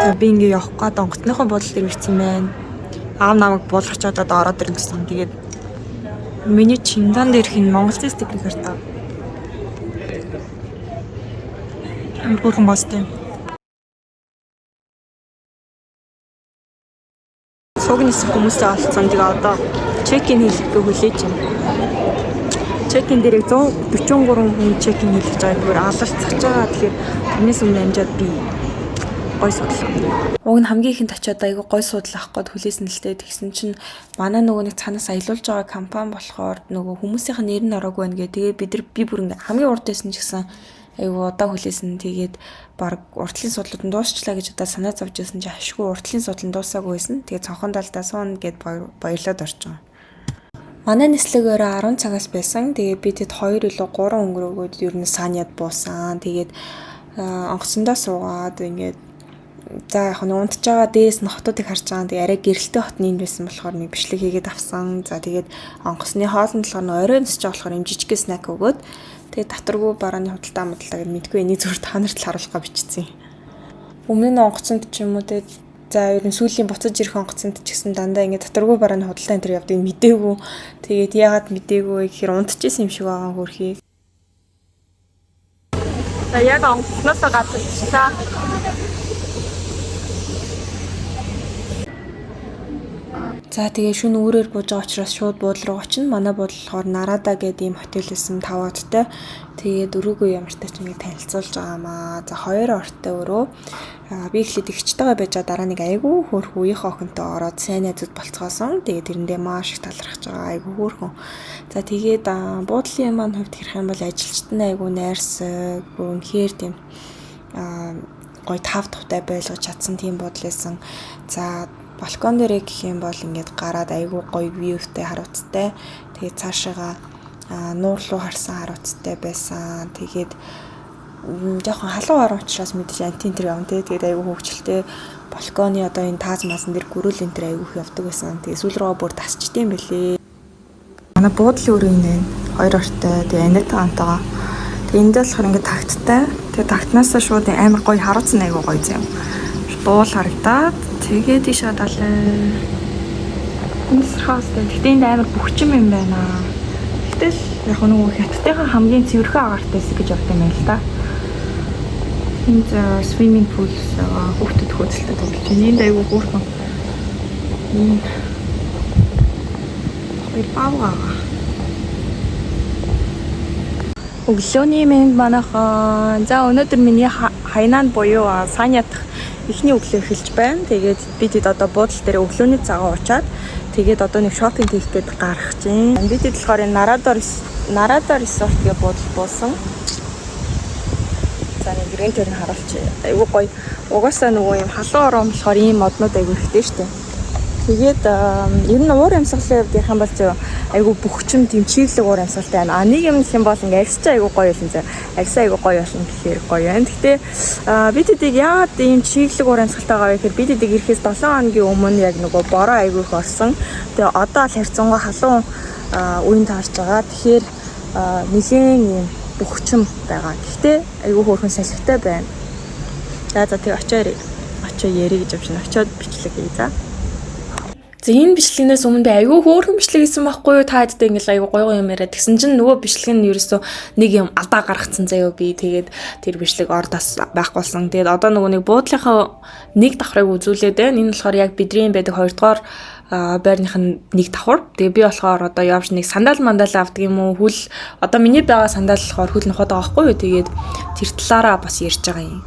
За, би ингээ явах гээд онгоцныхоо буудлын дээр ирсэн байна. Аав намайг буулгачаад одоо ороод ирнэ гэсэн. Тэгээд миний чемодан дээрх энэ монголын стикер хартаа. Амар хөөрхөн бостой. Сууг нисэн хүмүүсээ олцсон. Тэгээ одоо check-in хийлгэхээ хүлээж байна. Check-in дээр яг 143 хүн check-in хийлгэж байгаа. Зүгээр алалцаж байгаа. Тэгэхээр тэрнээс өмнө амжаад би гой судлаа. Уг нь хамгийн ихэнд очиод айгу гой суудлаа авах гээд хүлээсэн л дээ. Тэгсэн чинь манай нөгөө нэг цаанаас аялуулж байгаа компани болохоор нөгөө хүмүүсийнх нь нэр нь ороогүй байна гэ. Тэгээ бид нар би бүр ингээ хамгийн урд байсан ч гэсэн айгу удаа хүлээсэн. Тэгээд баг уртлын судлууд нь дуусчлаа гэж одоо санаа зовж байсан чи ашгүй уртлын судлал нь дуусаагүй байсан. Тэгээд цонхон далдаа суuna гэд баярлаад орж байгаа. Манай нислэг өрөө 10 цагаас байсан. Тэгээ би тэд 2 илүү 3 өнгөрөөгөөд ер нь Саняд буусан. Тэгээд онгоцондоо суугаад ингээд за яг нь унтж байгаа дээрээс нь хотуудыг харж байгаа. Тэгээ арай гэрэлтэй хотны энд байсан болохоор нэг бичлэг хийгээд авсан. За, тэгээд онгоцны хоолнд болохоор нь орой нисэж байгаа болохоор юм жижиг snack өгөөд тэгээд татваргүй барааны худалдаа мудалдаа гэд мэдгүй энийг зүгээр та нарт л харуулах га бичсэн. Өмнө нь онгоцонд ч юм уу те, за, ер нь сүүлийн буцаж ирэх онгоцонд ч гэсэн дандаа ингээд татваргүй барааны худалдаа энэ төр явдгийг мдээгүй. Тэгээд яагаад мдээгүй вэ гэхээр унтчихсан юм шиг байгаа хөрхий. За, яг онгоцноосоо гадагшлаа. За, тэгээ шөнө үүрээр бууж байгаа учраас шууд буудлын руу очино. Манай буудлын болохоор Нарада гэдэг ийм хотел байсан, 5 одтой. Тэгээд өрөөгөө ямартай ч ингэ танилцуулж байгаамаа. За, хоёр ортой өрөө. Аа, би эхлээд эгчтэйгээ байж байгаа, дараа нэг айгүй хөөрхөн үеийнхэн охинтой ороод сайн найзууд болцгоосон. Тэгээд тэрэндээ маш их талархаж байгаа. Айгүй хөөрхөн. За, тэгээд буудлын маань хувьд хэрэг юм бол ажилчид нь айгүй найрсаг, бүр үнэхээр тийм гоё тав тухтай байлгаж чадсан тийм буудал байсан. За, балкон дээрээ гэх юм бол ингээд гараад айгүй гоё view тэй харуцтай. Тэгээд цаашаага нуур руу харсан харуцтай байсан. Тэгээд жоохон халуун орон учраас мэдээж антин тэр явна те. Тэгээд айгүй хөвгчлээ. Балконы одоо энэ тааз маасан дээр гөрүүл энэ тэр айгүй их явдаг байсан. Тэгээд сүүл рүүгээ бүр тасчдсан бэлээ. Манай буудлын өрөө энэ байна. Хоёр ортой. Тэгээ Анитаа хамтаага. Тэгээ энд болохоор ингээд тагттай. Тэгээ тагтнаасаа шууд амар гоё харуцсан, айгүй гоё зэм. Буул харагдаад тэгээд ийшээ далай. Өнсрхөөстэй. Гэтэ энд амар бөхчм юм байна. Гэтэл яг нөгөө хятадынхаа хамгийн цэвэрхэн агаартай хэсэг гэж явд юм байна л да. Энд swimming pool байгаа. Хүүхдүүд хөөцөлтөд тоглож байна. Энд айгүй хөөрхөн. Ийм хоёр павга. Өглөөний мэнд манайхан. За, өнөөдөр миний Хайнан буюу Саня дахь эхний өглөө эхэлж байна. Тэгээд би тэд одоо буудлын дээр өглөөний цагаа уучаад тэгээд одоо нэг shopping хийх гээд гарах чинь. Би тэд болохоор энэ Нарада Resort гэх буудал буусан. За, нэг гэрэн дээр нь харуулчих. Айгуу гоё. Угаасаа нөгөө юм халуун орон болохоор ийм моднууд айгуу ихтэй штэ. Тэгээд ер нь уур амьсгалын хувьд ярих юм бол зөө айгуу бөхчм тийм чиглэг уур амьсгалтай байна. А нэг юм гэх юм бол ингээ арьс чи айгуу гоё байсан зөө. Арьсаа айгуу гоё болно гэхээр гоё байна. Гэтэ би тэдийг яагаад ийм чиглэг уур амьсгалтай байгаа вэ гэхээр би тэдийг ирэхээс 7 хоногийн өмнө яг нөгөө бороо айгуу их орсон. Тэгээ одоо л харьцангуй халуун үеийн таарч байгаа. Тэгэхээр нэлээн ийм бөхчм байгаа. Гэхдээ айгуу хөөрхөн салхитай байна. За за, тэгээ очоо очоо ярий гэж юм шиг очоод бичлэг хий за. За, энэ бичлэгнээс өмнө би айгүй хөөрхөн бичлэг хийсэн байхгүй юу? Та хэдтэй ингээл айгүй гоё гоё юм яриад. Тэгсэн чинь нөгөө бичлэг нь ерөөсөө нэг юм алдаа гаргацсан заяо би. Тэгээд тэр бичлэг ор тас байхгүй болсон. Тэгээд одоо нөгөө нэг буудлынхаа нэг давхрыг үзүүлээд байна. Энэ болохоор яг бидний байдаг хоёрдугаар байрных нь нэг давхар. Тэгээ би болохоор одоо явж нэг сандал мандал авдаг юм уу? Хүл одоо миний байгаа сандал болохоор хөл нухаад байгаа байхгүй юу? Тэгээд тэр талаараа бас ярьж байгаа юм.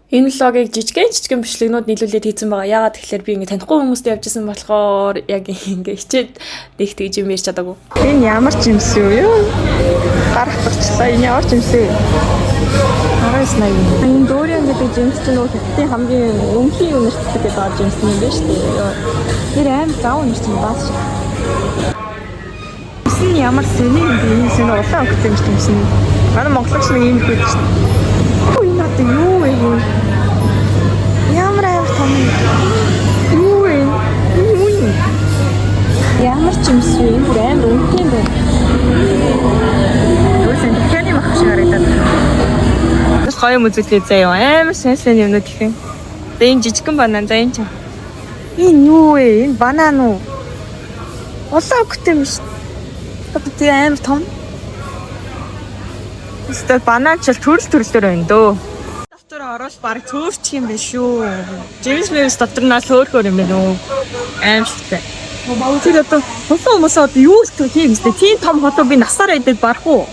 Энэ vlog ыг жижигэн жижигэн бичлэгнүүд нийлүүлээд хийсэн байгаа. Яагаад тэгэхээр би ингэ танихгүй хүмүүстэй явж исэн болохоор яг ингэ хичээд нэг тэгж юм ярьж чадаагүй. Энэ ямар ч юмс юу юу? Гаргацчлаа. Энэ ямар ч юмс вэ? 1980. Энэ durian гэдэг жимс чинь нөгөө хятадын хамгийн өмхийн үнэртдэг гэдэг байгаа жимс юм байна шүү дээ. Тэр аим зав үнэрч юм баас. Жимс нь ямар сони юм бэ? Энэ сони улаан өнгөтэй юм шиг жимс нь. Манай монголч нэг ийм их байдаг шүү дээ. Энэ одоо юу вэ? Ямар амар том юм. Юу вэ? Энэ юу юм? Ямар ч юмс вэ? Энэ бүр амар үнэтэй юм байна. гоё юм үзүүлээ заяа. Амар сайн сайн юмнууд их юм. За энэ жижигхэн банан за энэ ч. Энэ юу вэ? Энэ банан уу? Улаан өнгөтэй юм шүү. Одоо тэгээ амар том. Эсвэл банан ч төрөл төрлөөр байна дөө. Дотор ороод баг цөөрчих юм байна шүү. Джеймс Мэвс дотор нь л хөөхөр юм байна уу? Аимшигтай. Тэр одоо хулан хүмүүс одоо юу л тийм юм бэ? Тийм том хотоо би насаараа идэл барах уу?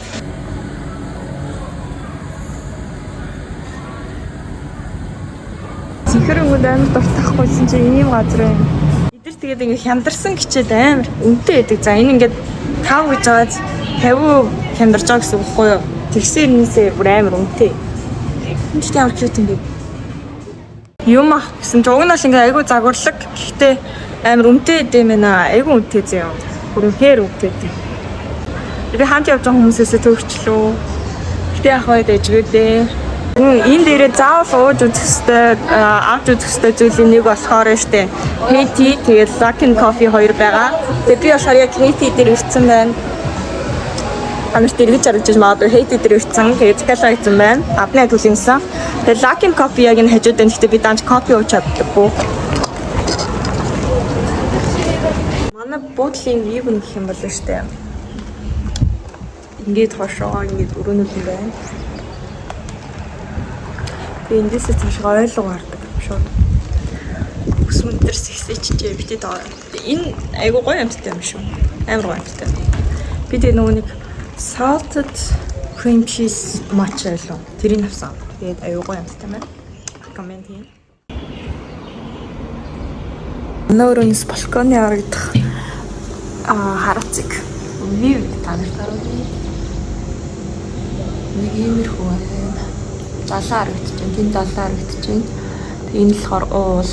Цэнхэр өнгөнд амар дуртахгүйсэн чи ийм газар байна. Эдгээр тэгээд ингээ хямдарсан гिचээд амар үнэтэй байдаг. За энэ ингээд 5 гэж байгаад 50% хямдарч байгаа гэсэн үг байхгүй юу? Тэгсэн юмнээсээ бүр амар үнэтэй. Энэ ч амар cute юм бэ. Юм ах гэсэн чинь уг нь бол ингээ айгүй загварлаг. Гэхдээ амар үнэтэй байд юм байна. Айгүй үнэтэй зөө. Бүр үнэхээр үнэтэй дээ. Би хамт явж байгаа хүмүүсээсээ төгчлөө. Гэтэ яг хойд дэжгүй дээ. Энэ дээрээ заавал ууж үзэх ёстой, авч үзэх ёстой зүйлийн нэг болохоор нь штэ. Hey tea тэгээд Luckin Coffee хоёр байгаа. Тэгээд би болохоор яг Hey tea дээр ирсэн байна. Амарт эргэж харагдаж магадгүй Hey tea дээр ирсэн. Тэгээд захиалга хийсэн байна. Адны төлөнсөн. Тэгээд Luckin Coffee яг энэ хажууд байна. Гэхдээ би данч кофе ууж чаддаггүй. Манай буудлын view нь гэх юм бол штэ. Ингээд хошоо ингээд өрөөнүүд юм байна. Би эндээсээ цаашгаа ойлго гардаг шууд. Ус мөн дээр сэгсээчжээ битээ доо. Энэ айгуу гоё амттай юм шүү. Амар гоё амттай. Би тэгээ нөгөө нэг salted cream cheese matcha байлаа. Тэрийг авсан. Тэгээд айгуу гоё амттай байна. Коммент хийн. Манай өрөөний балконы харагдах хараацыг view та нарт харуулъя. Нэг иймэрхүү байна. Далаа харагдаж байна. Тэнд далаа харагдаж байна. Тэгээ энэ болохоор уул.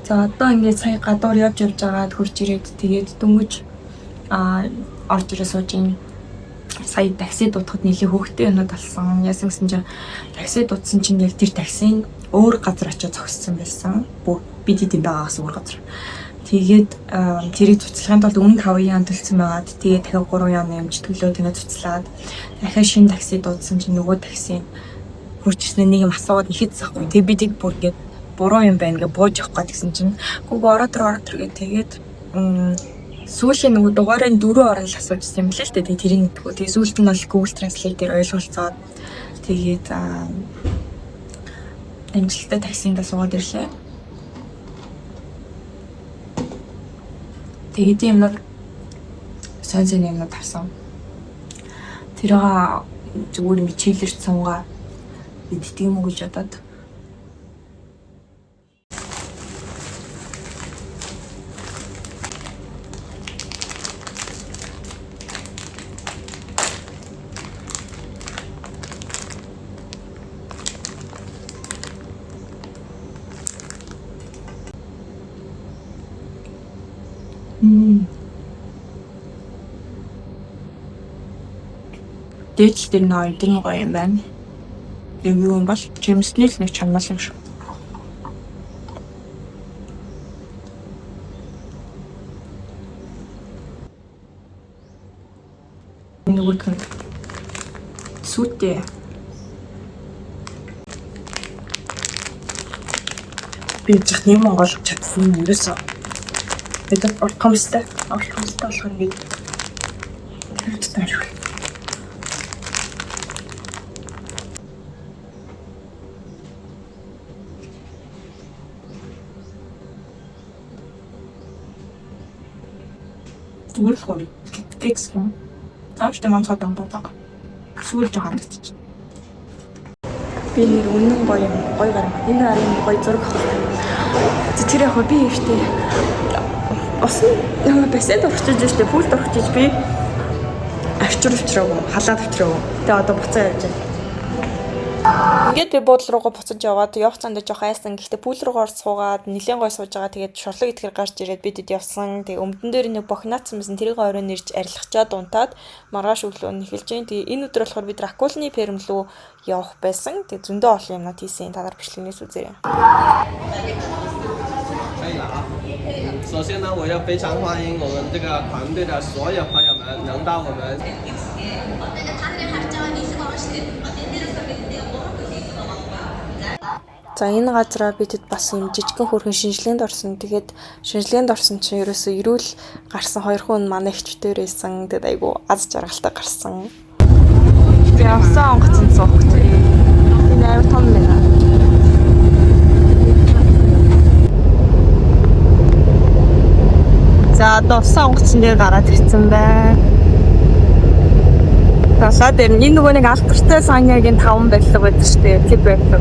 За одоо ингээд сая гадуур явж явж байгаад хурж ирээд тэгээд дөнгөж орж ирээ сууж ин. Сая такси дуудахад нэлээ хөөхтэй юмнууд болсон. Яасан гэсэн чинь такси дуудсан чинь яг тэр таксийн өөр газар очиж зогссон байсан. Бүр бид хэдийн байгаагаас өөр газар. Тэгээд тэрийг цуцлахын тулд өмнө 5 ян төлсөн байгаад тэгээд дахиад 3 ян нэмж төлөө тэгээд цуцлаад дахиад шинэ такси дуудсан чинь нөгөө такси хурж ирсэн нэг юм асууад ихэд захгүй. Тэгээд би тэг бүр ингээд буруу юм байна гэж бууж явах гээд гэсэн чинь гүг ороод ир ороод ир гэ тэгээд сүүлийн нөгөө дугаарын 4 орон л асуужсэн юм лээ л дээ. Тэгээд тэрийг мэдгүй. Тэгээд сүүлд нь бол Google Translate дээр ойлголцоод тэгээд амжилттай таксиндаа суугаад ирлээ. Тэгээд юм юмнууд сон сон юмнууд авсан. Тэрийг зүгээр ингэ чийлэрч сунгаа иддэг юм уу гэж бодоод. Дээдл дээр нөө тэр нь гоё юм байна. Яг юу юм бол жимсний л нэг чанмал юм шиг. Нөгөөх нь сүйтэй. Би жих нэг монгол чадсан юм ерөөсөө. Бид урт хомстой, урт хомстой болохоор ингээд хэрэгтэй юм шиг. Зүгээр л гоё. Кекс юм. Ааштай мамсаад амбадаг. Сүүл жоохон хандчих. Би нэр үнэн гоё юм. Гоё гар. Энэ гарын гоё зураг авах. Тэр яг би ихтэй усан бассейнд орчиж штэ пүүлд орчиж би авчир авчираагүй халаад авчираагүй. Тэгээ одоо буцаа явж байна. Ингээд би буудлын руугаа буцаж яваад явах замдаа жоох айсан. Гэхдээ пүүл руугаа орж суугаад нэлээд гой сууж байгаа. Тэгээд шорлог идэхэр гарч ирээд бид хэд явсан. Тэгээд өмдөн дээр нэг бохинаацсан байсан. Тэрийг оройн ирж арилгачаад унтаад маргааш өглөө нь эхэлж гин. Тэгээд энэ өдөр болохоор бид Ракулны ферм рүү явах байсан. Тэгээд зөндөө олон юмнууд хийсэн. Та нар бичлэгнээс үзээрэй. 可以了啊。首先呢，我要非常欢迎我们这个团队的所有朋友们能到我们。За, энэ газараа бидэд бас юм жижигхэн хөөрхөн шинжилгээнд орсон. Тэгээд шинжилгээнд орсон чинь ерөөсөө эрүүл гарсан хоёр хүн манай эгчтэр байсан. Тэгээд айгу аз жаргалтай гарсан. Би авсан онгоцонд суух гэж. Энэ амар том байна. За, одоо усан онгоцон дээр гараад ирсэн байна. Талаа дээр энэ нөгөө нэг алдартай Санягийн таван барилга байдаг шүү дээ. Тэр барилга.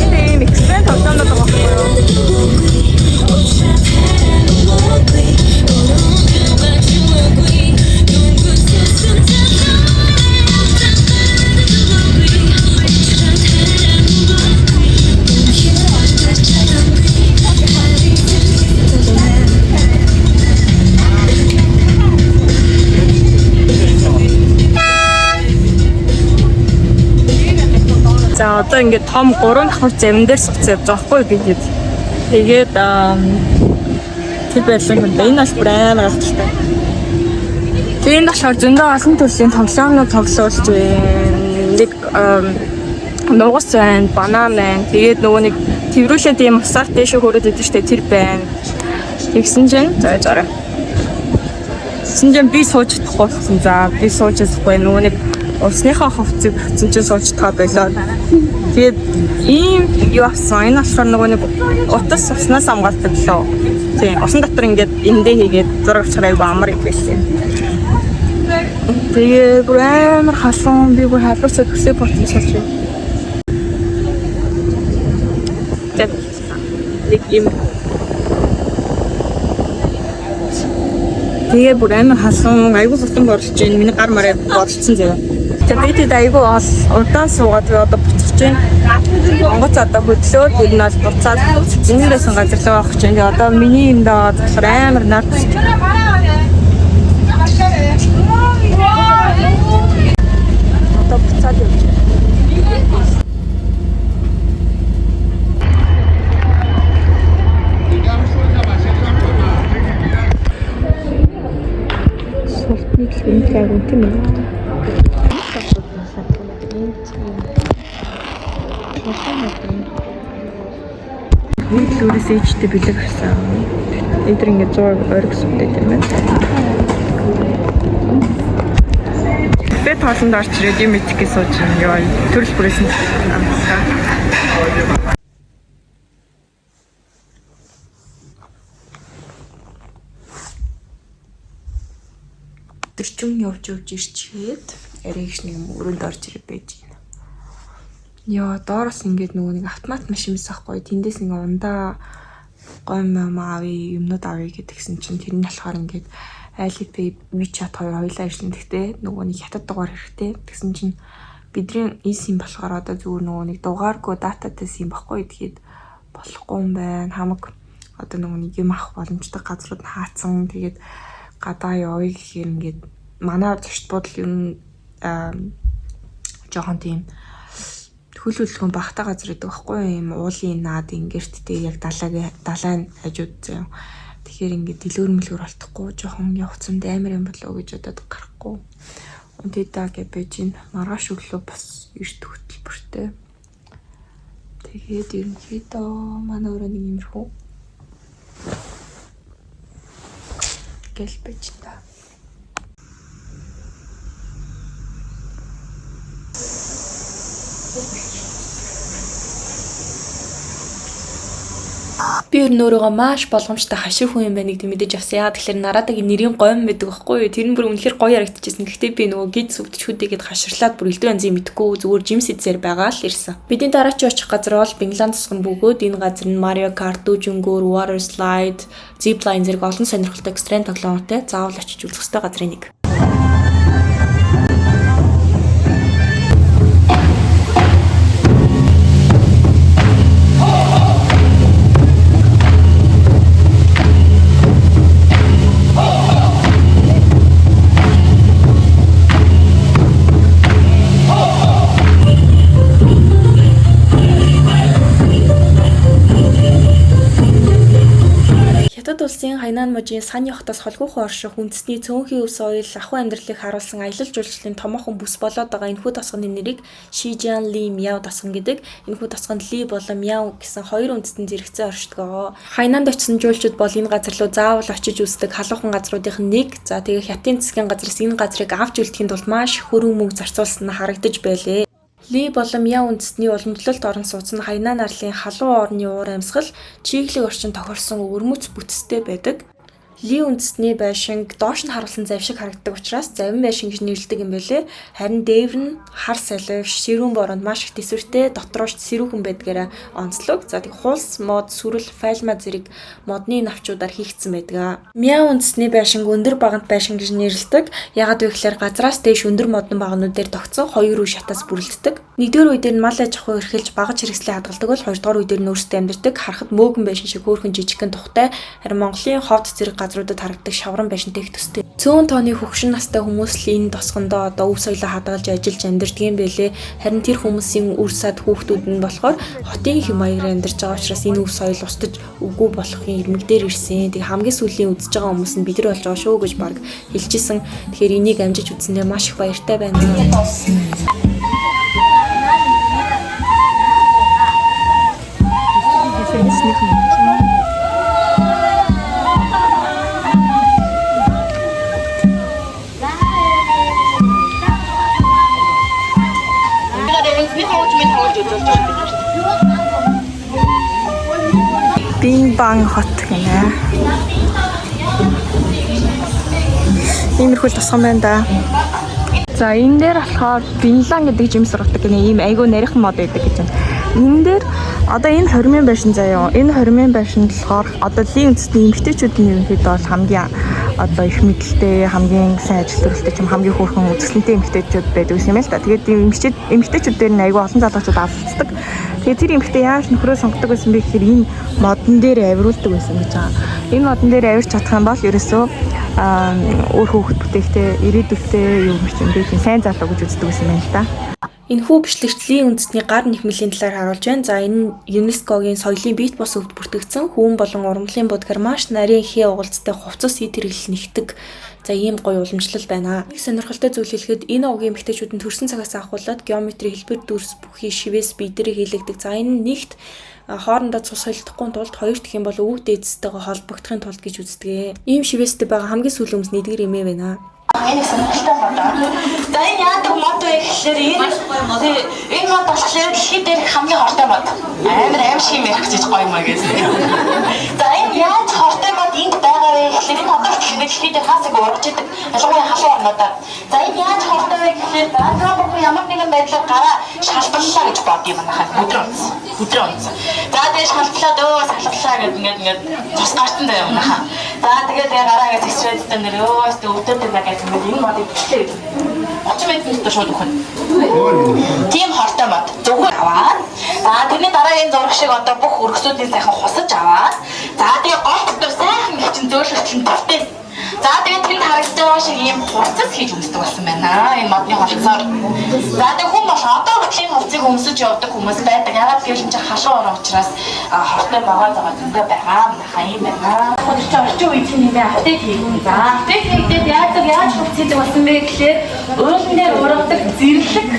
Энэ ийм экстрем тоглоомнууд байгаа байхгүй юу? За, одоо ингээд том гурван давхар завин дээр суцсан явж байгаа байхгүй би хэд. Тэгээд тэр байлаа юм да. Энэ бол бүр амар алдартай. Тэгээд энэ болохоор зөндөө олон төрлийн тоглоомнууд тоглуулж байна. Нэг нугас байна, банан байна. Тэгээд нөгөө нэг тэрврүүлээ тийм усаар дээшээ хөрөөд идэв штэ, тэр байна. Тэгсэн чинь за зороо. Тэгсэн чинь би сууж чадахгүй болсон. За, би сууж чадахгүй, нөгөө нэг усныхаа хувцыг өгсөн чинь сууж чадгаа болоо. Тэгээд ийм юу авсан. Энэ болохоор нөгөө нэг утас уснаас хамгаалдаг лөө. Тийм, усан дотор ингээд эндээ хийгээд зураг авчихаар айгу амар юм байсан. Тэгээ бүр амар халуун, би бүр халуусаа төсөө ботон сууж байна. Тэгээд нэг юм. Тэгээ бүр амар халуун, айгу бутан борлож байна. Миний гар мараа борлцсон заяа. Тэгээ би тэд айгу ол удаан суугаад би одоо буцах чинь. Онгоц одоо хөдлөөд ер нь бол буцаад энэ байсан газар руу авах чинь. Тэгээ одоо миний юм даа болохоор амар нар тусч. Одоо буцаад явж байна. Султны дэлгүүр айгу тийм ээ. Нэг дэлгүүрээс ээжтэй бэлэг авсан. Энэ төр ингээд 100 ориг сувтай юм байна. Би тоолонд орч ирээд юм идэх гэж сууж байна. Йоо, төрөл бүрээс нь амтлаа. Өдөржин явж явж ирчээд арай их нэг юм өрөөнд орж ирээ байж байна. Йоо, доороос ингээд нөгөө нэг автомат машин байсан хгүй. Тэндээс ингээ ундаа гойм юм авъя, юмнууд авъя гэдгсэн чинь тэр нь болохоор ингээд Alipay, WeChat хоёр хоёулаа ажиллана. Гэхдээ нөгөө нэг хятад дугаар хэрэгтэй. Тэгсэн чинь бидний eSIM болохоор одоо зүгээр нөгөө нэг дугааргүй дататай SIM баггүй. Тэгэхэд болохгүй юм байна. Хамаг одоо нөгөө нэг юм авах боломжтой газрууд нь хаацсан. Тэгээд гадаа явъя гэхээр ингээд манай зочд буудал ер нь жоохон тийм хөл хөдөлгөөн багтаа газар гэдэг байхгүй юм, уулын наад ингэрттэй яг далайг далайн хажууд заяа. Тэгэхээр ингээд дэлгүүр мэлгүүр олдохгүй жоохон явцсанд амар юм болоо гэж бодоод гарахгүй. Үнтэй гэж байж ин маргааш өглөө бас эрт хөтөлбөртэй. Тэгээд ерөнхийдөө манай өрөө нэг иймэрхүү гэл байж та. Би ер нь өөрийгөө маш болгоомжтой хашир хүн юм байна гэдэг мэдээж авсан. Яагаад тэгэхээр Нарадагийн нэрийн гомь байдаг байхгүй юу? Тэр нь бүр үнэхээр гоё ярагдчихсэн. Гэхдээ би нөгөө гид сүвдчүүдийгэд хаширлаад бүр элдв янзын мэдгүй зүгээр жимс эзээр байгаа л ирсэн. Бидний дараачийн очих газар бол Бинглан тусган бөгөөд энэ газар нь Mario Kart, дүүжингүүр, Water Slide, Zip Line зэрэг олон сонирхолтой экстрем тоглоомтой заавал очиж үзэх ёстой газрын нэг. Хятад Хятад улсын Хайнан мужийн Санья хотоос холгүйхэн орших үндэсний цөөнхийн өв соёл, ахуй амьдралыг харуулсан аялал жуулчлалын томоохон бүс болоод байгаа энэхүү тосгоны нэрийг Шижан Ли Мяо тосгон гэдэг. Энэхүү тосгонд Ли болон Мяо гэсэн хоёр үндэстэн зэрэгцээ оршдог. Хайнанд очисон жуулчид бол энэ газар руу заавал очиж үздэг халуухан газруудын нэг. За тэгээ Хятадын засгийн газраас энэ газрыг авч үлдэхийн тулд маш хөрөнгө мөнгө зарцуулсан нь харагдаж байлээ. Ли болон Мяо үндэстний уламжлалт орон сууц нь Хайнан арлын халуун орны уур амьсгал, чиглэг орчин тохирсон өвөрмөц бүтцтэй байдаг. Ли үндэстний байшинг доош нь харуулсан зав шиг харагддаг учраас завин байшин гэж нэрлэдэг юм байлээ. Харин дээвэр нь хар салхи, ширүүн бороонд маш их тэсвэртэй, дотроо сэрүүхэн байдгаараа онцлог. За тэг хулс, мод, сүрэл, файлма зэрэг модны навчуудаар хийгдсэн байдаг. Мяо үндэстний байшинг өндөр багант байшин гэж нэрлэдэг. Яагаад вэ гэхээр газраас дээш өндөр модон баганууд дээр тогтсон хоёр үе шатаас бүрэлддэг. Нэгдүгээр үе дээр нь мал аж ахуй эрхэлж багаж хэрэгслээ хадгалдаг бол хоёрдугаар үе дээр нь өөрсдөө амьдардаг. Харахад мөөгөн байшин шиг хөөрхөн жижигхэн тухтай. Харин Монголын ховд зэрэг газруудад харагддаг шавран байшинтай их төстэй. Цөөн тооны хөгшин настай хүмүүс л энэ тосгондоо одоо өв соёлоо хадгалж ажиллаж амьдардаг юм бэлээ. Харин тэр хүмүүсийн үр сад хүүхдүүд нь болохоор хотын хэм маягаар амьдарч байгаа учраас энэ өв соёл устж үгүй болохын ирмэг дээр ирсэн. Тэг хамгийн сүүлийн үзэж байгаа хүмүүс нь бид нар болж байгаа шүү гэж баг хэлчихсэн. Тэгэхээр энийг амжиж үзсэндээ маш их баяртай байна. Бинбан хот гинэ. Иймэрхүү л тосгон байна да. За энэ дээр болохоор Бинлан гэдэг жимс сургадаг гинэ. Ийм айгүй нарийнхан мод байдаг гэж байна. Энэ дээр одоо энэ хормын байшин заяа. Энэ хормын байшин болохоор одоо Ли үндэстний эмэгтэйчүүд нь ерөнхийдөө бол хамгийн одоо их мэдлэлтэй, хамгийн сайн ажил төрөлтэй юм хамгийн хөөрхөн үзэсгэлэнтэй эмэгтэйчүүд байдаг гэсэн юм л та. Тэгээд ийм эмэгтэйчүүд дээр нь айгүй олон залуучууд алдцдаг. Тэгээд тэр эмэгтэй яаж нөхрөө сонгодог байсан бэ гэхээр энэ модон дээр авируулдаг байсан гэж байгаа. Энэ модон дээр авирч чадах юм бол ерөөсөө өөр хүүхэд бүтээхтэй, ирээдүйдээ юу юм чинь бэ тийм сайн залуу гэж үздэг байсан юм л та. Энэхүү бичлэгт Ли үндэстний гар нэхмэлийн талаар харуулж байна. За энэ нь ЮНЕСКО-гийн соёлын биет бус өвд бүртгэгдсэн хүүн болон ургамлын будгаар маш нарийн хээ угалцтай хувцас эд хэрэглэл нэгтгэг. За ийм гоё уламжлал байна. Нэг сонирхолтой зүйл хэлэхэд энэ овгийн эмэгтэйчүүд нь төрсэн цагаас авахуулаад геометри хэлбэр дүрс бүхий шивээс бие дээрээ хийлэгдэг. За энэ нь нэгт хоорондоо цус солигдохгүй тулд хоёр дахь юм бол өвөг дээдстэйгээ холбогдохын тулд гэж үздэг. Ийм шивээстэй байгаа хамгийн сүүлийн хүмүүс нэгдүгээр эмээ байна. Энэ сонирхолтой мод. За энэ яадаг мод вэ гэхээр энэ энэ мод болохоор дэлхий дээр хамгийн хортой мод. Амар аим шиг юм ярих гэж гоё юм аа гэсэн. За энэ яаж хортой мод энд байгаа вэ гэхээр энэ одоо хүртэл дэлхий дээр хаасаг ургаж идэг. Ялангуяа халуун орнуудаар. За энэ яаж хортой вэ гэхээр за та бүхэн ямар нэгэн байдлаар гараа шалбарлаа гэж бодъё манайхаа. Өдрөө унтсан. Өдрөө унтсан. За тэгээ шалблаад өө салгалаа гэд ингээд ингээд цус гарсан заяа манайхаа. За тэгээд гараа ингээд зэгсрээд нэр өө өстө өвдөд байна гэж ингээд энэ модыг бичлээ гэж. 30 минутын дотор шууд өгнө. Тийм хортой мод. Зөвхөн аваад. За тэрний дараа энэ зураг шиг одоо бүх өргөсүүдийн сайхан хусаж аваад. За тэгээ гол дотор сайхан их чин зөөлрөлтөн тавтай. За тэгээд тэнд харагдаж байгаа шиг ийм хувцас хийж өмсдөг болсон байна. Энэ модны хувцсаар. За тэгээд хүн бол одоо хүртэл энэ хувцсыг өмсөж явдаг хүмүүс байдаг. Яагаад гэвэл энэ чинь халуун орон учраас хортой байгаа зага зөндөө байгаа. Манайхаа ийм байна. Тэр чинь орчин үеийн нэмээ апдейт хийгүн. За апдейт хийгдээд яаж хувцс хийдэг болсон бэ гэхээр уулан дээр ургадаг зэрлэг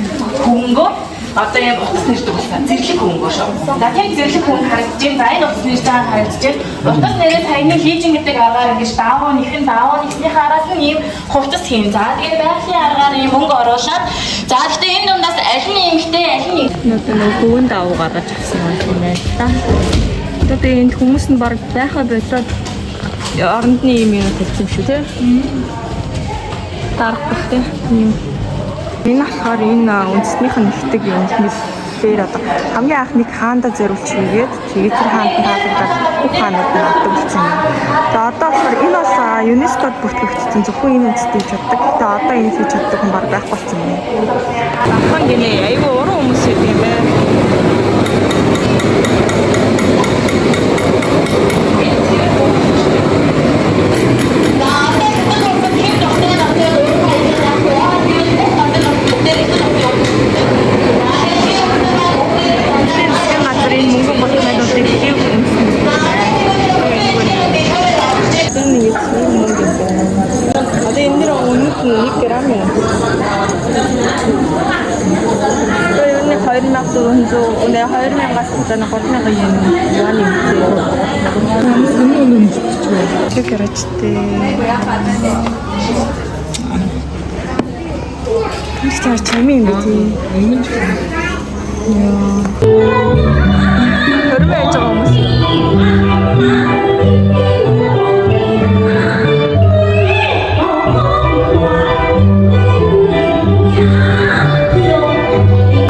хөнгөө одоо яг утас нэрдэг болсон. Зэрлэг хөнгөө шүү. За тийм зэрлэг хөнгө харагдаж байна. За энэ утас нэрж байгаа харагдаж байна. Утас нэрээ саяны хийжин гэдэг аргаар ингэж даавуу нэхэн даавуу нэгснийхээ араас нь ийм хувцас хийн. За тэгээ байгалийн аргаар ийм мөнгө оруулаад за гэхдээ энэ дундаас аль нь эмхтэй аль нь Одоо нөгөө хөвөн давуу гаргаж авсан юм байна л та. Одоо тэгээ энд хүмүүс нь баг байхаа болоод оронд нь ийм юм тавьсан юм шүү тий. Дарах тий. Ийм. Энэ болохоор энэ үндэстнийх нь нэгтгэг юм хэлээр одоо хамгийн анх нэг хаанда зориулж хийгээд тэгээд тэр хаанд нь таалагдаад бүх хаанууд нь авдаг болсон юм. За одоо болохоор энэ бас ЮНЕСКОд бүртгэгдсэн зөвхөн энэ үндэстний хийж чаддаг. Гэтэ одоо энэ хийж чаддаг хүн баг байхгүй болсон юм. Давхан гинэ айгүй уран хүмүүс юм байна. Засгийн газар энэ мөнгө голтнуудыг хэв үндэстэн. За нэг 3000 йен юаны үгүй. Өмнө өмнө өмсчихвээ. Тэг гарачтэй. Тэр чамин юм бэ тий. Өмнө нь Хөрмөө яж байгаа хүмүүс.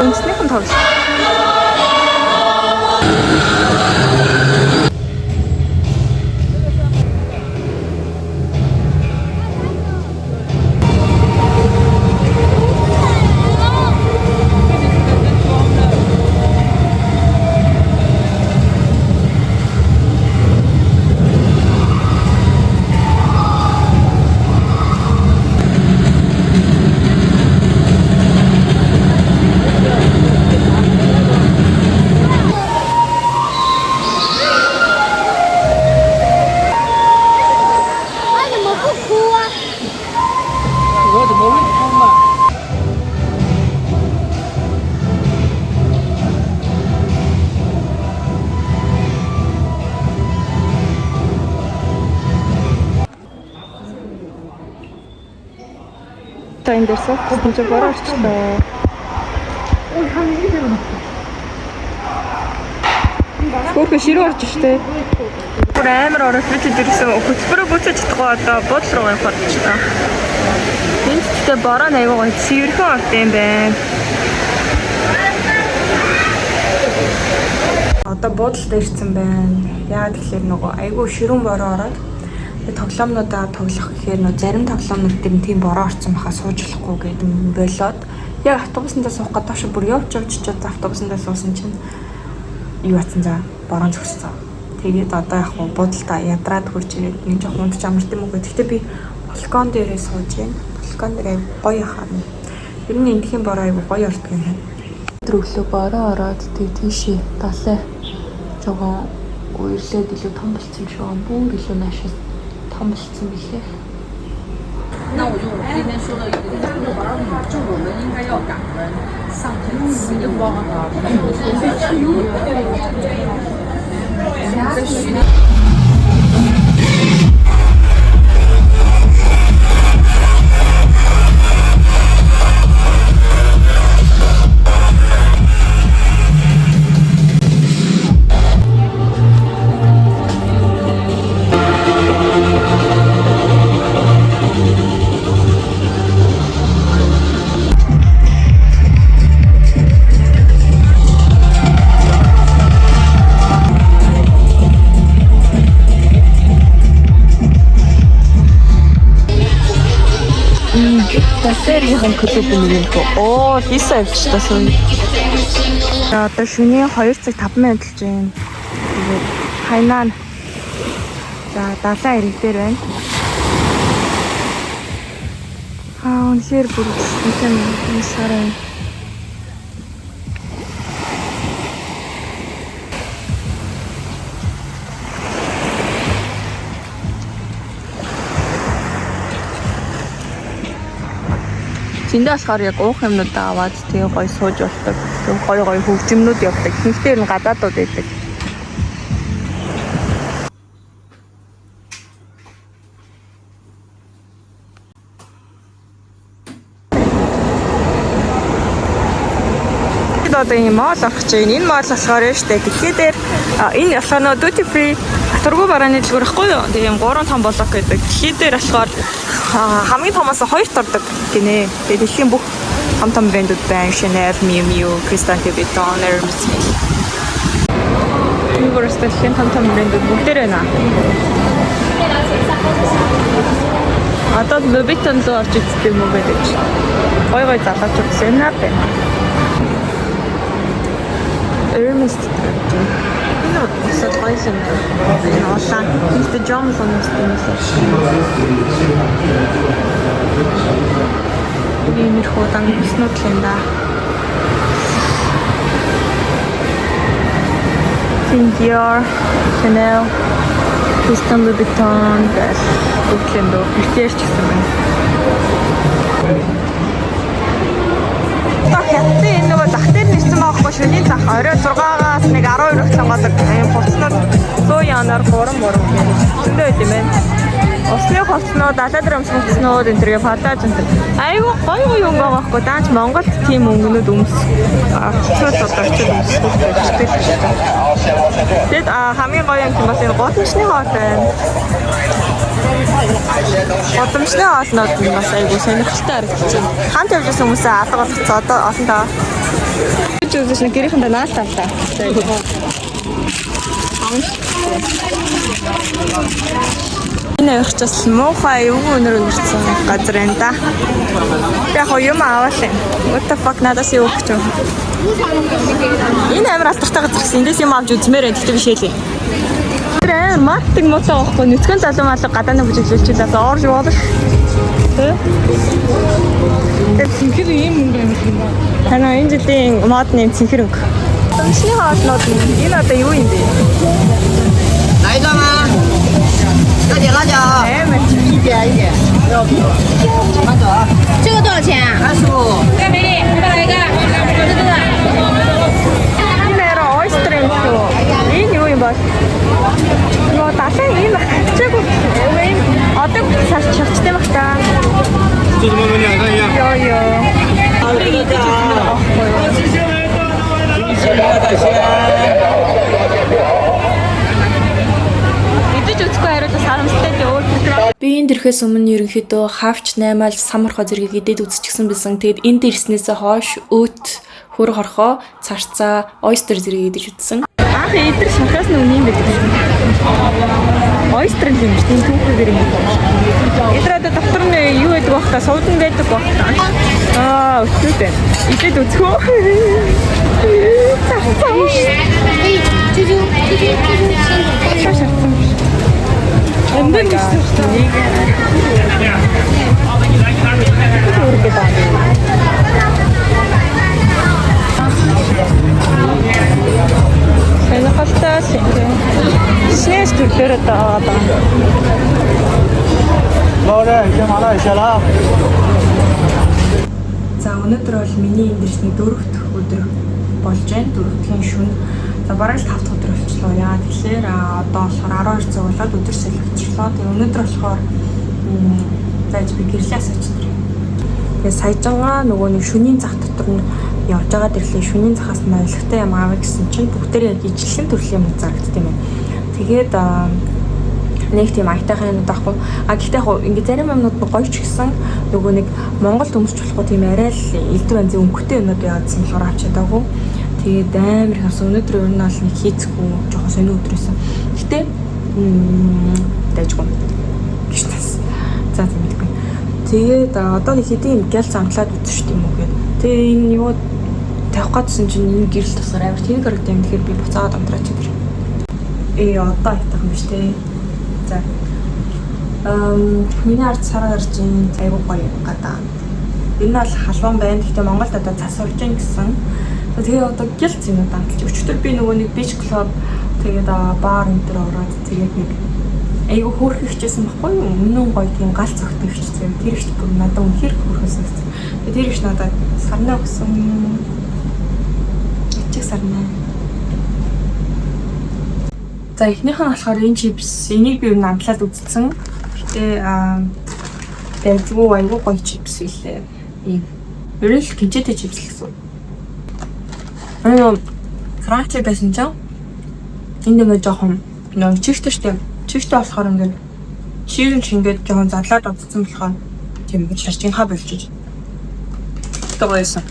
Үндэснийхэн тоглолт. 他怎么不哭啊？我怎么会哭嘛？ Та энэ дээр суух гэсэн чи бороо орчлоо. Хөөхө ширүү орж штэ. Бүр амар ороод би тэд ирсэн хөтөлбөрөө гүйцэж чадахгүй одоо буудлын руу явах болчихлоо. Энд гэхдээ бороо аягүй гоё цэвэрхэн орд юм байна. Одоо буудалд ирсэн байна. Яагаад гэхээр нөгөө айгүй ширүүн бороо ороод тэгээ тоглоомнуудаа тоглох гэхээр нөгөө зарим тоглоомнууд дээр нь тийм бороо орсон байхаа сууж болохгүй гэдэг юм болоод яг автобусандаа суух гэдэг доош бүр явж явж чад автобусандаа суусан чинь юу атсан за бороо зогссон. Тэгээд одоо яг хуу буудалдаа ядраад хурж ирээд нэг жоохон унтж амарт юм уу гэх. Гэхдээ би балкон дээрээ сууж байна. Балкон дээр айгүй гоё харна. Ер нь эндхийн бороо айгүй гоё ордог юм байна. Өдөр өглөө бороо ороод тэг тийшээ далай жоохон үерлээд илүү том болцсон юм шиг байгаа. Бүр илүү наашаас том болцсон билээ. 那我就我那天说的一个，就我们应该要感恩上天赐给我们的。 Дасэрийн клуб нэг юм хөө. Оо, Лиса явчихлаа сая. За одоо шөнийн 2 цаг 5 минут болж байна. Тэгээд Хайнан за далайн эрэг дээр байна. Аа, үнэхээр бүр үнэхээр сар байна. Зэндээ болохоор яг уух юмнуудаа аваад тэгээ гоё сууж болдог. Тэгээ гоё гоё хөгжимнүүд явдаг. Ихэнхдээ ер нь гадаадууд байдаг. Бид одоо ийм mall орох гэж байна. Энэ mall болохоор нь штэ дэлхий дээр энэ болохоор нөө duty free татваргүй барааны дэлгүүр ахгүй юу? Тэгээ ийм 3 том блок гэдэг. Дэлхий дээр болохоор хамгийн томоос хоёрт ордог гинэ. Тэгээ дэлхийн бүх том том брэндүүд байна. Chanel, Miu Miu, Christian Louboutin, Hermes. Энэ бүрс дэлхийн том том брэндүүд бүгдээр байна. Одоо Louboutin руу орж үздэг юм уу гэдэг. Гой гой залуучууд сэнэ байна. Hermes гэдэг. Энэ бас гоё юм байна. Энэ улаан. Энэ John Lennon юм шиг. Иймэрхүү дан бүснүүд л юм да. Dior, Chanel, Christian Louboutin гэх бүгд л юм дөө. Cartier ч гэсэн байна. Одоо хятадын энэ нөгөө зах дээр ирсэн байхгүй шөнийн зах орой 6-аас нэг 12 хүртэл хамгаалдаг ийм хувцснууд 100 янаар 3 3 гэх зөндөө байт юм байна. Усны хувцснууд, далай дээр өмсөх хувцснууд энэ төргээ падаж энэ төр. Айгу гоё гоё өнгө байгаа байхгүй даанч Монголд тийм өнгөнүүд өмс. Авчраад одоо очиж өмсөх хэрэгтэй. Тэгэд хамгийн гоё юм бас энэ гудамжны хоол байна. Гудамжны хоолнууд нь бас айгу сонирхолтой харагдаж байна. Хамт явж байсан хүмүүсээ алга болгоцоо одоо олон таа. Чи үзэж нэг гэрийнхэндээ наалт авлаа. Энэ ойрч бас муухай эвгүй өнөр өнөрцөн газар байна да. Би яг юм аваал юм. What the fuck надаас юу өгч юм. Энэ амар алдартай газар гэсэн. Эндээс юм авч үзмээр байна. Тэгтээ биш ээ. Тэр амар маркетинг муутай байхгүй. Нүцгэн залуу малуу гадааны бүжиглүүлчихлээ. Орж болно. Тэ? Цэнхэр ийм өнгө амар юм байна. Танаа энэ жилийн модны цэнхэр өнгө. Дончны хоолнууд нь энэ одоо юу юм бэ? 来一个吗？要点辣椒啊， Амар. 一点一点，不要慢走啊，这个多少钱啊？ 25。 Энэ арай oyster юм шүү. Энэ юу юм бол? Нөгөө далайн ийм хавчаагүй юм. Одоо шарч шарчтай байх та. Йоо ёо. Идэж үзэхгүй хариулах харамсалтай тий өөр төрх. Би энд ирэхээс өмнө ерөнхийдөө хавч, наймаал, сам хорхоо зэргийг идээд үзчихсэн байсан. Тэгэд энд ирснээсээ хойш өт, хөр хорхоо, царцаа, oyster зэргийг идэж үзсэн. Анх эдэр шархаас нь үнэн юм байдаг шүү. Oyster юм шүү. Тийм түүхүүгээр юм байна. Эдэр одоо дотор нь юу байдаг бах та суудан байдаг бах та. Аа, өтөд байна. Идээд үзэх үү? Царцаа. 哎，啾啾啾啾啾啾，先走。 Шарцсан биш. Эндээ нэг шартай. Үргээд байгаа юм. Сонирхолтой л юм тийм. Шинээс төрлөөр одоо аваад байгаа. За өнөөдөр бол миний энд ирсний дөрөв дэх өдөр болж байна. Дөрөвдгийн шөнө. За бараг л 5 дахь өдөр болчлоо. Яа тэгэхээр одоо болохоор 12 цаг болоод өдөр солигдчихлоо. Тэгээ өнөөдөр болохоор зааж би гэрлээс очиж ирээ. Тэгээ саяжангаа нөгөө нэг шөнийн зах дотор нь явж байгаа дэрлээ шөнийн захаас нь ойлгохтой юм аавэ гэсэн чинь бүгдээр яг ижилхэн төрлийн юм зарагдсан юм байна. Тэгээд нэг тийм аятайхан юмуд байхгүй. А гэхдээ яг ингээ зарим юмнууд нь гоё ч гэсэн нөгөө нэг Монголд өмсч болохгүй тийм арай л элдв янзын өнгөтэй юмнууд байгаадсан болохоор авч чадаагүй. Тэгээд амар их авсан. Өнөөдөр ер нь бол нэг хийцгүй жоохон сонио өдөр байсан. Гэтэ дайжгүй. Гэж тас. За за мэдгүй. Тэгээд одоо нэг хэдийн юм гял замтлаад үзсэн шүү дээ юм уу гээд. Тэгээ энэ юу тавих гэдсэн чинь энэ гэрэл тусгаар амар тэнэг харагдсан юм. Тэгэхээр би буцаагаад унтраач тэр. Ээ одоо аятайхан биш те. За. Миний ард сараа гарч ийн айгуу гоё гадаа. Энэ бол халуун байна. Гэхдээ Монголд одоо цас урж ийн гэсэн. За, Тэгээ одоо гялц юмуд амталж. Өчигдөр би нөгөө нэг beach club тэгээд бар энэ төр ороод тэгээд нэг айгуу хөөрхөн хичээсэн баггүй юу? Үнэн гоё тийм гал цогтой хичээсэн. Тэр их бүр надад үнэхээр хөөрхөн санагдсан. Тэгээд тэр их надад сарнаа өгсөн. Ичиг сарнаа. За эхнийх нь болохоор энэ чипс. Энийг би өмнө амтлаад үзсэн. Гэтэ дайггүй айгуу гоё чипс илээ. Ийм. Ер нь л кимчитэй чипс л гэсэн. Аа crunchy байсан чинь энд нэг жоохон нэг чигтэй штэ. Чигтэй болохоор ингээд чиг нь ингээд жоохон задлаад удсан болохоор тийм шарчинхаа болчих. Гэтэ гоё байсан.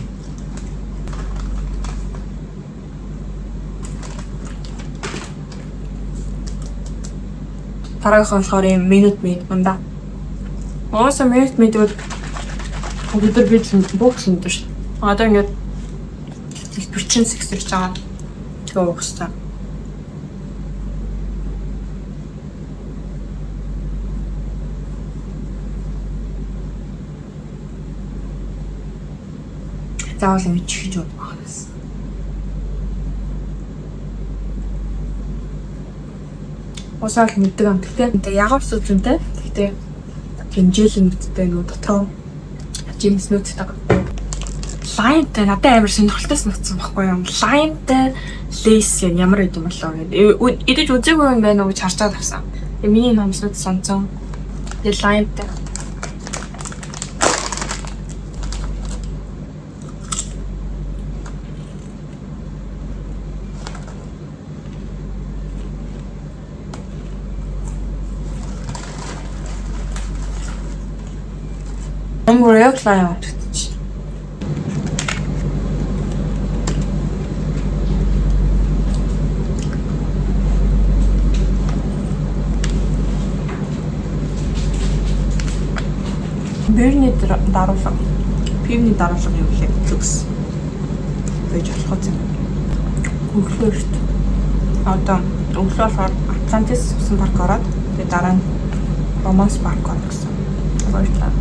Дараагийнх нь болохоор ийм Minute Maid манда. Уусаа Minute Maid бол бид нар би бокс өндөр шүү. Одоо ингээд дэлбэрчин сэгсэрч байгаа. Тэгээ уух хэрэгтэй. Заавал ингэж чихэж уух гэсэн. Уусаа л мэддэг юм. Гэтэ ягавс үзэнтэй. Гэтэ тийм жил нүдтэй нөгөө дотроо жимс нүдтэй. Lime-тай надад амар сонирхолтой санагдсан байхгүй юу? Lime-тай lace яг ямар байд юм болоо гэдэг. Идэж үзээгүй юм байна уу гэж харж байгаа тавсан. Тэгээ миний номснууд сонцсон. Тэгээ lime-тай. Ямар яг lime авчихсан. Бирний даруулга, пивний даруулга юу лээ? Зүгс. Байж болох юм. Өглөө эрт. Одоо өглөө болохоор Атлантис усан парк ороод тэгээ дараа нь Романс парк орно гэсэн. Баярлалаа.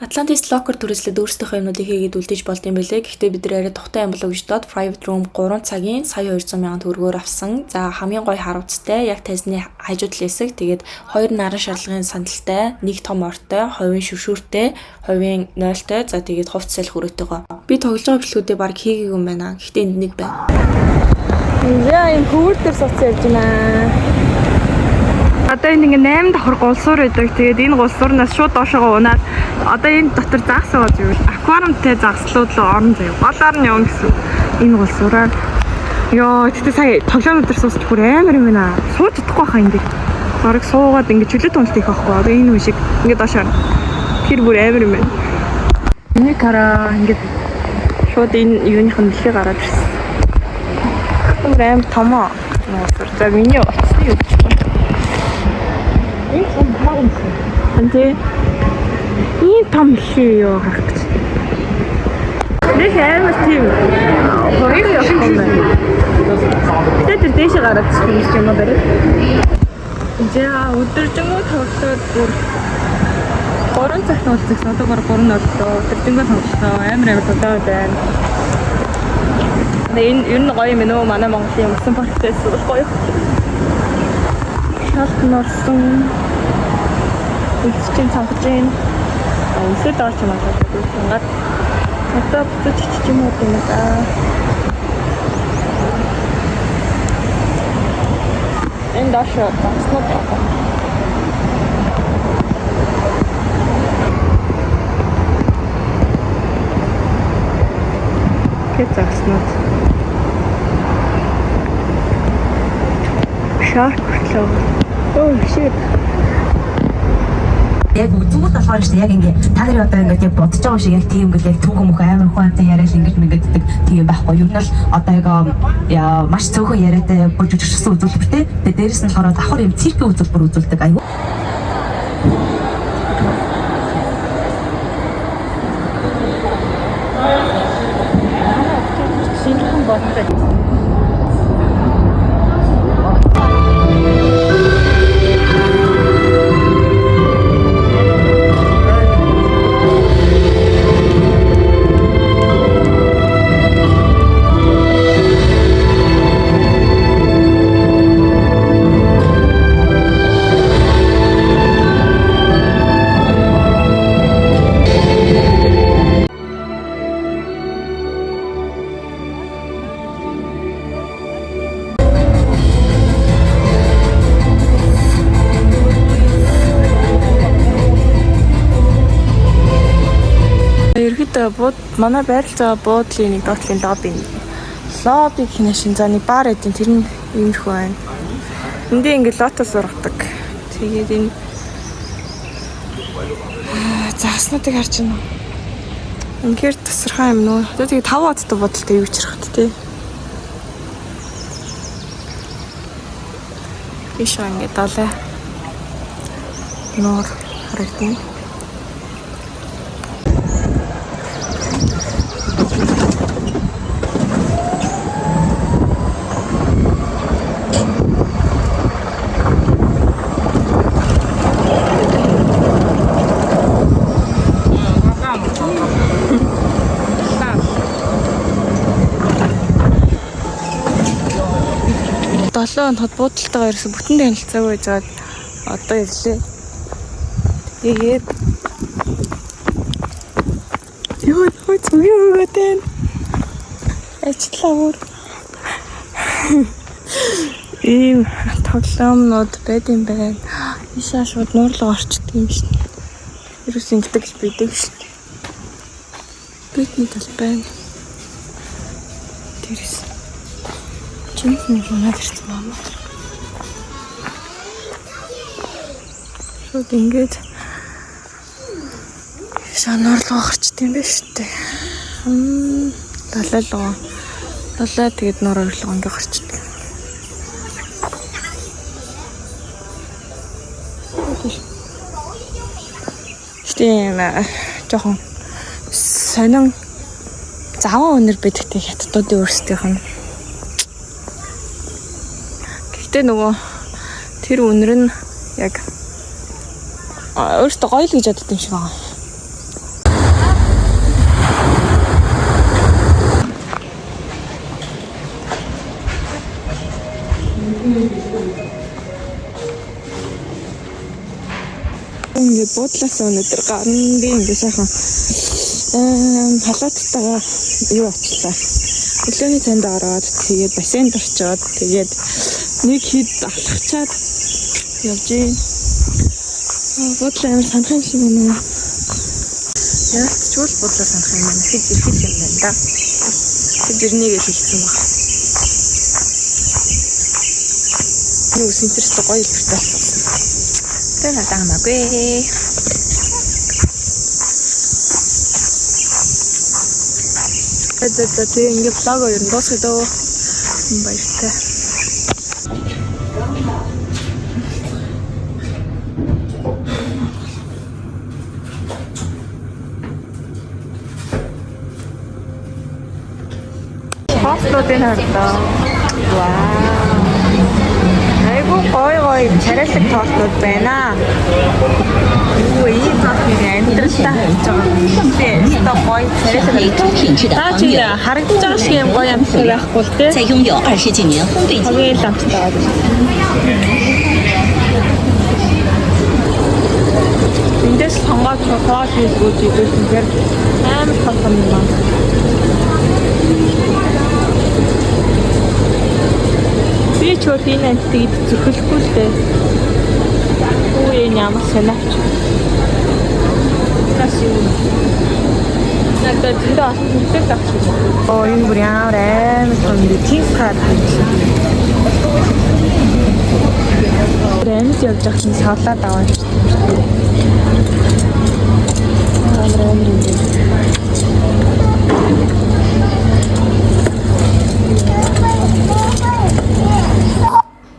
Atlantis Locker түрээслээд өөрсдийнхөө юмнуудыг хийгээд үлдээж болд юм билээ. Гэхдээ бид нар арай тухтай юм болов гэж бодоод private room 3 цагийн сая 200 мянган төгрөгөөр авсан. За хамгийн гоё харуцтай, яг тайзны хажуу талын хэсэг, тэгээд хоёр наран шарлагын сандалтай, нэг том ортой, хувийн шүршүүртэй, хувийн нойлтой, за тэгээд хувц салхи өрөөтэйгөө. Би тоглож байгаа бичлэгүүдээ баг хийгээгүй юм байна. Гэхдээ энд нэг байна. За энэ хөвөр дээр сууцсан явж байна. Одоо энэ ингээ 8 давхар голсуур байдаг. Тэгээд энэ голсуурнаас шууд доошоогоо унаад одоо энэ дотор загас байгаа зүйл. Аквариумтай загаслууд руу орно заяа. Голоор нь явна гэсэн. Энэ голсуураар. Йоо, тэгтээ сая тоглоом дээр суусч бүр амар юм байна. Сууж чадахгүй хаа энэ дээр. Бараг суугаад ингээ чөлөө томлт их байхгүй. Одоо энэ хүн шиг ингээ доош орно. Тэр бүр амар юм байна. Энийг хараа ингээ шууд энэ юуных нь дэлхий гараад ирсэн. Бүр амар томоо. За миний утасны юу гэж байна. Энэ том юм шиг. Тэ. Ийм том хий юу харах гэж. Нэг амар тийм хоёр явах юм байна. Тэгээд тэр дээшээ гараад ирсэн юм уу барай. За өдөржингөө тоглоод бүр 3 цагт уулзсан. Одоо бүр 3 боллоо. Өдөржингөө тоглолоо. Амар амар дулаан байна. Тэгээ энэ ер нь гоё юм нөө манай Монголын усан парктай гоё. Шалт норсон. Үлсчин цамхаж гин. Үлсэд орч юм аа. Сунгаад одоо буцаж чичиж юм уу юм да. Энэ доош загснууд байна. Тэ загснууд. Shark хүртлээ. Oh shit. Яг үзүүл болохоор шүү дээ. Яг ингээ та нарын одоо ингээд яг бодож байгаа шиг яг тийм ингээд яг түүхэн мөх амар хүн амтай яриад ингэж мэнгэддэг тийм байхгүй. Ер нь бол одоо яг маш цөөхөн яриатай бүр жүжигчсэн үзүүлбэртэй. Тэгээ дээрэс нь болохоор давхар юм циркийн үзүүлбэр үзүүлдэг. Айгу. Шинэхэн бодтой. Ерхэд бууд манай байрлаж байгаа буудлын нэг доотлын лобби. Лобби гэх нь шин за нэг бар эдэн тэр нь иймэрхүү байна. Эндээ ингээд лотос ургадаг. Тэгээд энэ загаснуудыг харж байна. Үнэхээр тасархай юм нөө. Одоо тэгээд 5 одтой бодолтой юу ч хэрэг тий. Ийшээ ингээд далай нуур харагдана. 7 хоногт буудалтайгаа ерөөсө бүтэн танилцаагүй байжгаад одоо ирлээ. Тэгээд юу нөө зүгийн өгөөд байна. Ажиллаа бүр. Ийм тоглоомнууд байд юм байна. Ийшээ шууд нуурлага орчдөг юм шин. Ерөөс ингэдэг гэж бидэг шүү дээ. Бидний тал байна. Тэрс. Жимс нэг унаад ирсэн маама. Шууд ингэж шануурлага гарчд юм байна шүү дээ. Далайлгаа. Далай тэгээд нуур ойрлого ингэ гарчдаг. Тийм жоохон сонин заван өнөр байдагтай хятадуудын өөрсдийнх нь. Гэхдээ нөгөө тэр үнэр нь яг өөртөө гоё л гэж боддог юм шиг байгаа. Ингээд буудлаас өнөөдөр гарна би ингээд сайхан халааттайгаа юу очлаа. Өглөөний цайнд ороод тэгээд бассейнд орчоод тэгээд нэг хэд алхачаад явж гин. Буудлаа амар санах юм шиг байна. Яалтчгүй л буудлаа санах юм байна. Хэд ирэх юм байна да. Хэд ирнэ гэж хэлсэн баг. Юу сэнтерстэй гоё илбэртэй болсон. Тэр надад хамаагүй. За за тэгээ ингээ влогоо ер нь дуусгая дөө. Баяртай. Хостуудын хардаа. Вау. Айгу гоё гоё царайлаг тортууд байна. Юу ийм торт нэр амьдралдаа хийж байгаа. Тэгээ өстой гоё царайлаг. 高品质的 Та 黄 чи 油， харагдаж байгаа шиг юм гоё амттай байхгүй л те. 在拥有20几年烘焙经 Хамгийн л амттай байгаа. Эндээс сонгоод хоол хийлгүүж идүүлсэн амар том том юм аа. Би ч өөр энэ амтыг идэх зөрхөлгүй л дээ. Үгүй энэ ямар сониач. Тас юу. Надад зөндөө олон хүнтэй байх шиг. Оо энэ бүр ямар амар том юм бэ? Тинкар харагдсан. Амьд явж байхад нь савлаад аваа шүү дээ. Амар амар юм бэ.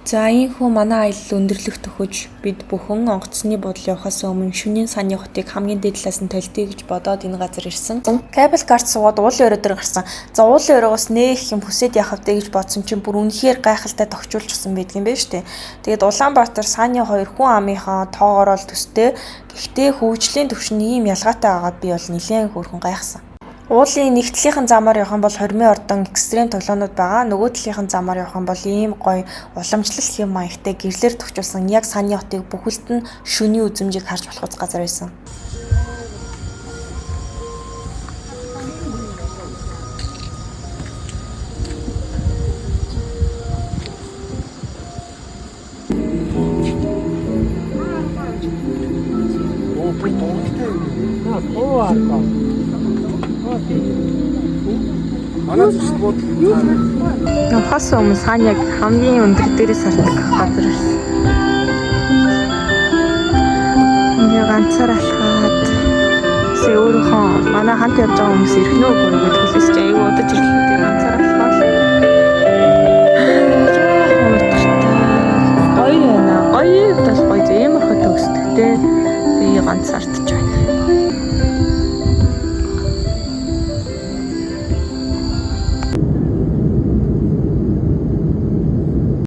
За ийхүү манай аялал өндөрлөх төхөж бид бүхэн онгоцны буудал явахаас өмнө шөнийн Санья хотыг хамгийн дээд талаас нь толдъё гэж бодоод энэ газар ирсэн. Cable car суугаад уулын орой дээр гарсан. За уулын оройгоос нээх юм хүсээд явах вэ гэж бодсон чинь бүр үнэхээр гайхалтай тохижуулчихсан байдаг юм байна шүү дээ. Тэгээд Улаанбаатар Санья хоёр хүн амынхаа тоогоороо л төстэй. Гэхдээ хөгжлийн түвшин ийм ялгаатай байгаад би бол нэлээд хөөрхөн гайхсан. Уулын нэг талынхын замаар явах юм бол хормын ордон экстрем тоглоомнууд байгаа. Нөгөө талынхын замаар явах юм бол ийм гоё уламжлал хэм маягтай гэрлэр тохижуулсан яг Санья хотыг бүхэлд нь шөнийн үзмжийг харж болох газар байсан. Явахаас өмнө Саньяг хамгийн өндөр дээрээс хардаг газар ирсэн. Ингээ ганцаар алхаад сая өөрийнхөө манай хамт явж байгаа хүмүүс ирэх нөө үгүй юу гэдээ хүлээж чи аягүй удаж ирлээ. Тэгээ ганцаар алхаад жоохон удартай. Гоё байна. Гоё бол гоё. Ийм орхот төгсдөгтэй. Би ганцаардч.